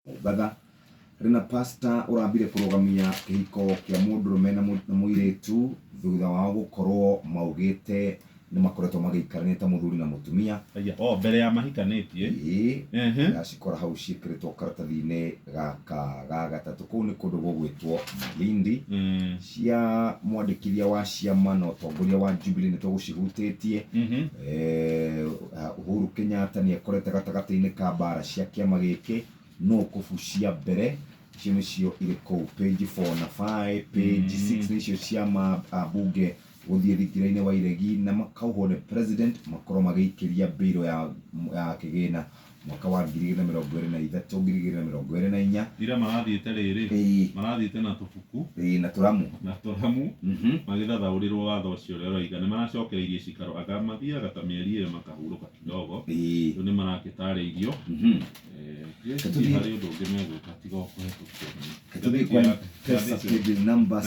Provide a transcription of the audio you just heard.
Mombatha rĩ na pastor ũrambire kũrũgamia kĩhiko kĩa mũndũrũme na mũirĩtu thutha wao gũkorwo maugĩte nĩ makoretwo magĩikarania ta mũthuri na mũtumia. Aya, oh, mbere ya mahikanĩtie. Ĩĩ. Ndacikora hau ciĩkĩrĩtwo karatathi-inĩ gaka ga gatatũ. Kũu nĩ kũndũ gũgwĩtwo Malindi. Cia mwandĩkithia wa ciama na ũtongoria wa Jubilee nĩ tũgũcihutĩtie. Uhuru Kenyatta nĩ ekorete gatagatĩ-inĩ ka mbara cia kĩama gĩkĩ, nũ kũbucia mbere. Icio nĩcio irĩ kũu page 4 na 5. Page 6 nĩcio cia ambunge gũthiĩ thingira-inĩ wa iregi na makauhwo nĩ president makorwo magĩikĩria mbĩirũ ya kĩgĩna mwaka wa 2023, 2024. Ira marathiĩte rĩrĩ, marathiĩte na tũbuku. Ĩĩ, na tũramu. Na tũramu. Magĩthathaũrĩrwo watho ũcio ũrĩa ũroiga. Nĩ maracokereirie cikaro, anga mathiaga ta mĩeri ĩyo makahurũka kidogo. Rĩu nĩ marakĩtarĩirio. Ngwĩciria harĩ ũndũ ũngĩ megwĩka tiga o kũhetũkia. Tũthiĩ kwa M-Pesa paybill number.